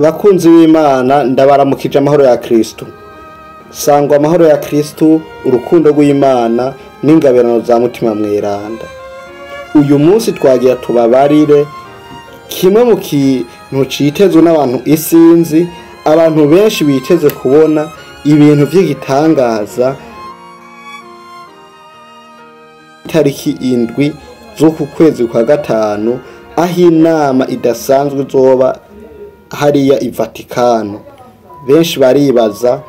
Bakunzi b'Imana, ndabaramukije amahoro ya Kristo. Sangwa amahoro ya Kristo, urukundo rw'Imana n'ingabirano za Mutima Mweranda. Uyu munsi twagira tubabarire kimwe mu kintu citezwe n'abantu isinzi, abantu benshi biteze kubona ibintu vy'igitangaza. Itariki 7 z'uku kwezi kwa 5, aho inama idasanzwe izoba hariya i Vatikano. Benshi baribaza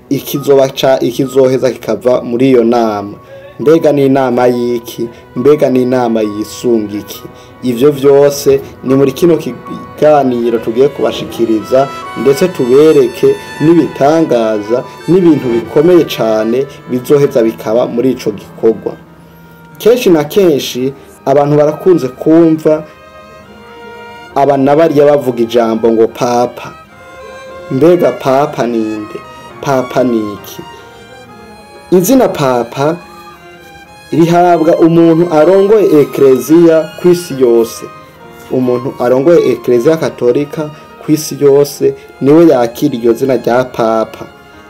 ikizoba ca ikizoheza kikava muri iyo nama. Mbega ni inama y'iki? Mbega ni inama yisunga iki? Ivyo vyose ni muri kino kiganiro tugiye kubashikiriza, ndetse tubereke n'ibitangaza n'ibintu bikomeye cane bizoheza bikaba muri ico gikorwa. Kenshi na kenshi abantu barakunze kumva aba nabariya bavuga ijambo ngo papa. Mbega papa ninde? Papa niki? Izina papa rihabwa umuntu arongoye ekleziya kw'isi yose. Umuntu arongoye ekleziya katolika kw'isi yose niwe yakira iryo zina rya papa,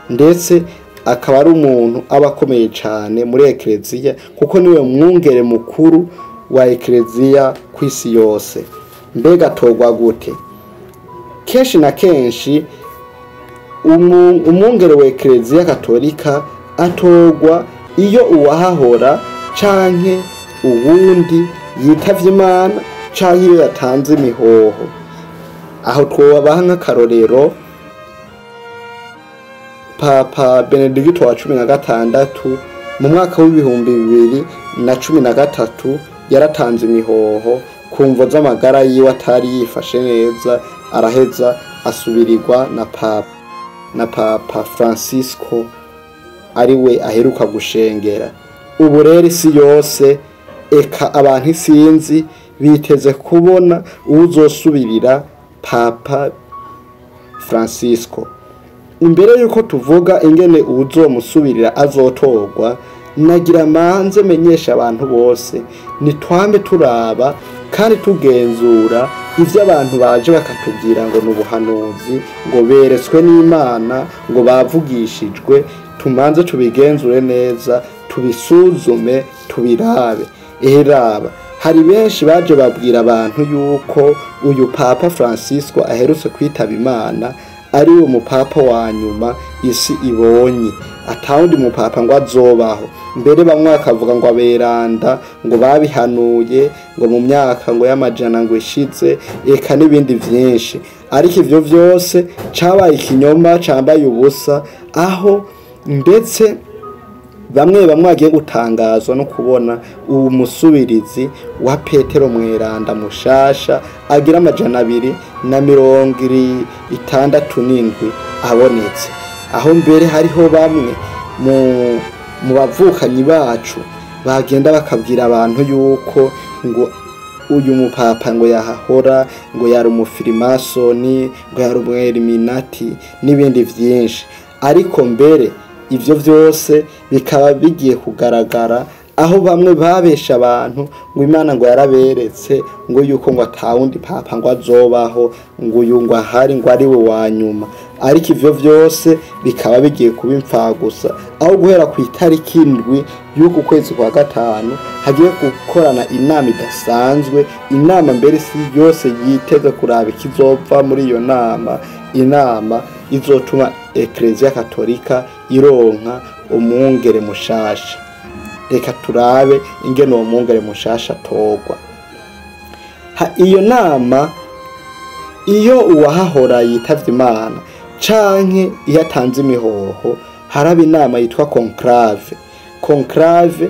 ndetse akaba ari umuntu aba akomeye cane muri ekleziya, kuko niwe mwungere mukuru wa ekleziya kw'isi yose. Mbega atorwa gute? Kenshi na kenshi umwungere wa ekleziya katolika atorwa iyo uwahahora canke uwundi yitavye Imana canke iyo yatanze imihoho. Aho twobaha nk'akarorero Papa Benedicto wa 16 mu mwaka w'2013 yaratanze imihoho ku mvo z'amagara yiwe atari yifashe neza, araheza asubirirwa na Papa Francisco ariwe aheruka gushengera. Ubu rero isi yose, eka abantu isinzi biteze kubona uwuzosubirira Papa Francisco. Imbere yuko tuvuga ingene uwuzomusubirira azotorwa, nagira manze menyesha abantu bose nitwambe turaba kandi tugenzura ivyo abantu baje bakatubwira ngo n'ubuhanuzi, ngo beretswe n'Imana, ngo bavugishijwe. Tumanze tubigenzure neza, tubisuzume, tubirabe. Eraba hari benshi baje babwira abantu yuko uyu Papa Francisco aherutse kwitaba Imana ari uwo mupapa wa nyuma isi ibonye, atawundi mupapa ngo azobaho. Mbere bamwe bakavuga ngo aberanda ngo babihanuye ngo mu myaka ngo y'amajana ngo ishize, eka n'ibindi vyinshi. Ariko ivyo vyose cabaye ikinyoma cambaye ubusa, aho ndetse bamwe bamwe bagiye gutangazwa no kubona uwo musubirizi wa Petero Mweranda mushasha agira 267 abonetse. Aho mbere hariho bamwe mu bavukanyi bacu bagenda bakabwira abantu yuko ngo uyu mupapa ngo yahahora, ngo yari umufirimasoni, ngo yari umweliminati n'ibindi vyinshi. Ariko mbere ivyo vyose bikaba bigiye kugaragara, aho bamwe babesha abantu ngo Imana ngo yaraberetse ngo yuko ngo atawundi papa ngo azobaho, ngo uyu ngo ahari ngo ari we wa nyuma. Ariko ivyo vyose bikaba bigiye kuba impfagusa, aho guhera ku itariki 7 y'uku kwezi kwa 5 hagiye gukorana inama idasanzwe, inama mbere isi yose yiteze kuraba ikizova muri iyo nama, inama izotuma ekleziya katolika ironka umwungere mushasha. Reka turabe ingene uwo mwungere mushasha atorwa. Iyo nama iyo uwahahora yitavye Imana canke iyo atanze imihoho, haraba inama yitwa conclave. Conclave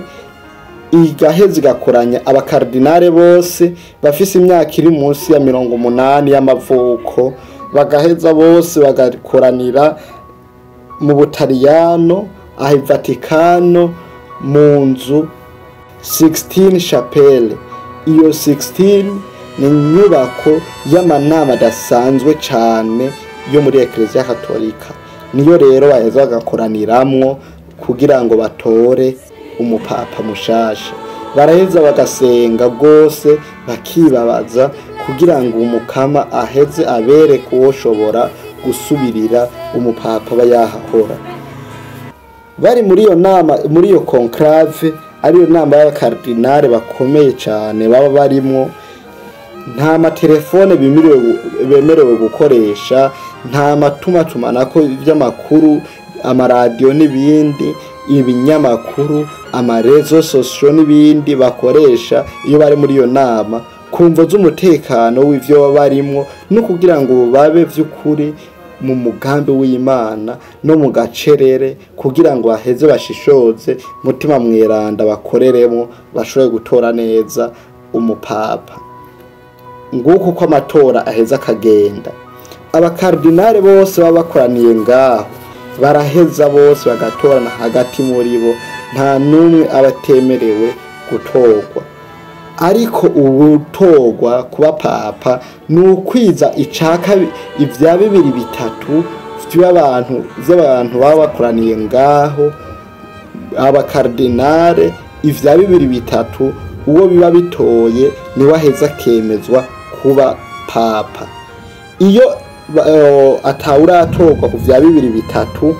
igaheza igakoranya abakardinale bose bafise imyaka iri munsi ya 80 y'amavuko, bagaheza bose bagakoranira mu Butaliyano aho i Vatikano mu nzu 16 Chapelle. Iyo 16 ni inyubako y'amanama adasanzwe cane yo muri Ekleziya Katolika. Niyo rero baheza bagakoraniramwo kugira ngo batore umupapa mushasha. Baraheza bagasenga gose bakibabaza kugira ngo umukama aheze abereke uwoshobora gusubirira umupapa aba yahahora. Bari muri iyo nama, muri iyo conclave, ariyo nama y'abakardinale bakomeye cyane baba barimwo, nta matelefone bemerewe gukoresha, nta matumatumanako vy'amakuru, amaradiyo n'ibindi, ibinyamakuru, amarezo sosiyo n'ibindi bakoresha iyo bari muri iyo nama, ku mvo z'umutekano w'ivyo baba barimwo no kugira ngo babe vy'ukuri mu mugambi w'Imana no mu gacerere, kugira ngo baheze bashishoze Mutima Mweranda bakoreremo, bashobore gutora neza umupapa. Nguko uko amatora aheza akagenda, abakardinale bose baba bakoraniye ngaho baraheza bose bagatorana hagati muri bo, nta n'umwe aba atemerewe gutorwa. Ariko ubutorwa kuba papa ni ukwiza icaka ivya bibiri bitatu vy'abantu baba bakoraniye ngaho, abakardinale ivya bibiri bitatu, uwo biba bitoye niwe aheza akemezwa kuba papa. Iyo atawuratorwa ku vya bibiri bitatu,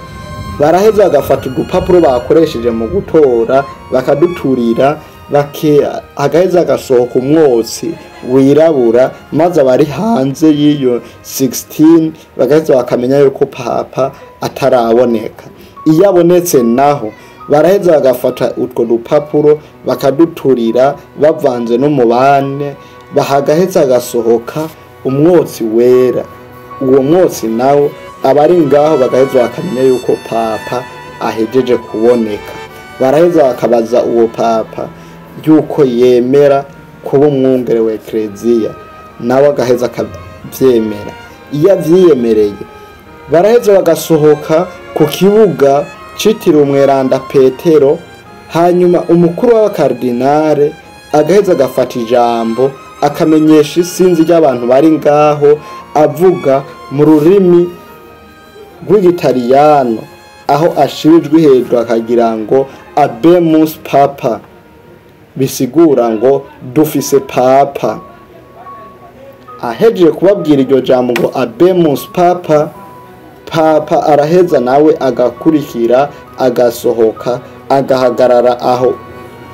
baraheza bagafata udupapuro bakoresheje mu gutora bakaduturira, hagaheza agasohoka umwotsi wirabura, maze abari hanze y'iyo 16 bagaheza bakamenya yuko papa ataraboneka. Iyo abonetse naho baraheza bagafata utwo dupapuro bakaduturira bavanze n'umubane, bahagaheza agasohoka umwotsi wera. Uwo mwotsi nawo abari ngaho bagaheza bakamenya yuko papa ahejeje kuboneka. Baraheza bakabaza uwo papa yuko yemera kuba umwungere wa Eklezia, nawe agaheza akavyemera. Iyo avyiyemereye baraheza bagasohoka ku kibuga citiriwe Umweranda Petero, hanyuma umukuru w'abakardinale agaheza agafata ijambo akamenyesha isinzi ry'abantu bari ngaho, avuga mu rurimi rw'igitaliyano, aho ashira ijwi hejuru akagira ngo Abemus Papa, bisigura ngo dufise papa. Ahejeje kubabwira iryo jambo ngo Abemus Papa, papa araheza nawe agakurikira, agasohoka, agahagarara aho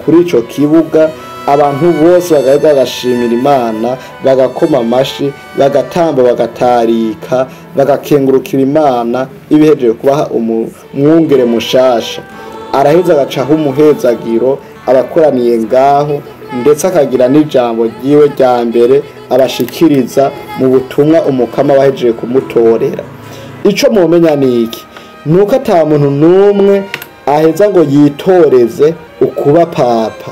kuri ico kibuga. Abantu bose bagaheza bagashimira Imana, bagakoma amashi, bagatamba, bagatarika, bagakengurukira Imana ibihejeje kubaha umwungere mushasha. Araheza agacaho umuhezagiro abakoraniye ngaho, ndetse akagira n'ijambo ryiwe rya mbere abashikiriza mu butumwa umukama bahejeje kumutorera. Ico mumenya ni iki? Nuko ata muntu n'umwe aheza ngo yitoreze ukuba papa,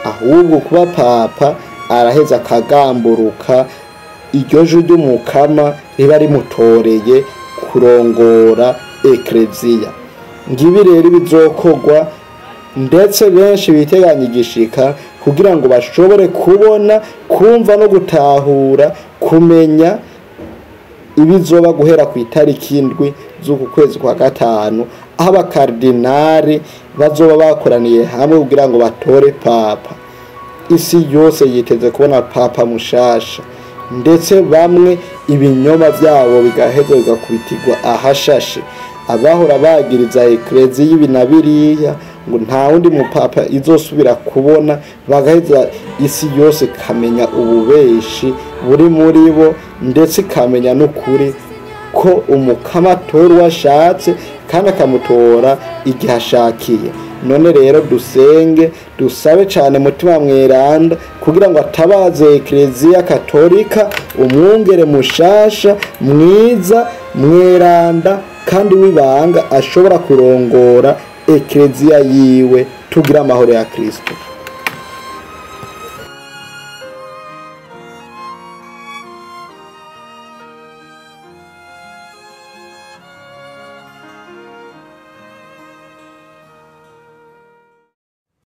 ahubwo kuba papa araheza akagamburuka iryo jwi ry'umukama riba rimutoreye kurongora Eklezia. Ngibi rero ibizokorwa, ndetse benshi biteganya igishika kugira ngo bashobore kubona, kumva no gutahura, kumenya ibizoba guhera ku itariki 7 z'uku kwezi kwa 5, aho abakardinali bazoba bakoraniye hamwe kugira ngo batore papa. Isi yose yiteze kubona papa mushasha, ndetse bamwe ibinyoma vyabo bigaheza bigakubitirwa ahashashe. Abahora bagiriza Eklezia y'ibi na biriya ngo nta wundi mupapa izosubira kubona, bagaheza isi yose ikamenya ububeshi buri muri bo, ndetse ikamenya n'ukuri ko umukama atora uwo ashatse kandi akamutora igihe ashakiye. None rero dusenge, dusabe cane Mutima Mweranda kugira ngo atabaze Eklezia Katolika umwungere mushasha mwiza mweranda kandi w'ibanga ashobora kurongora Eklezia yiwe. Tugira amahoro ya Kristo.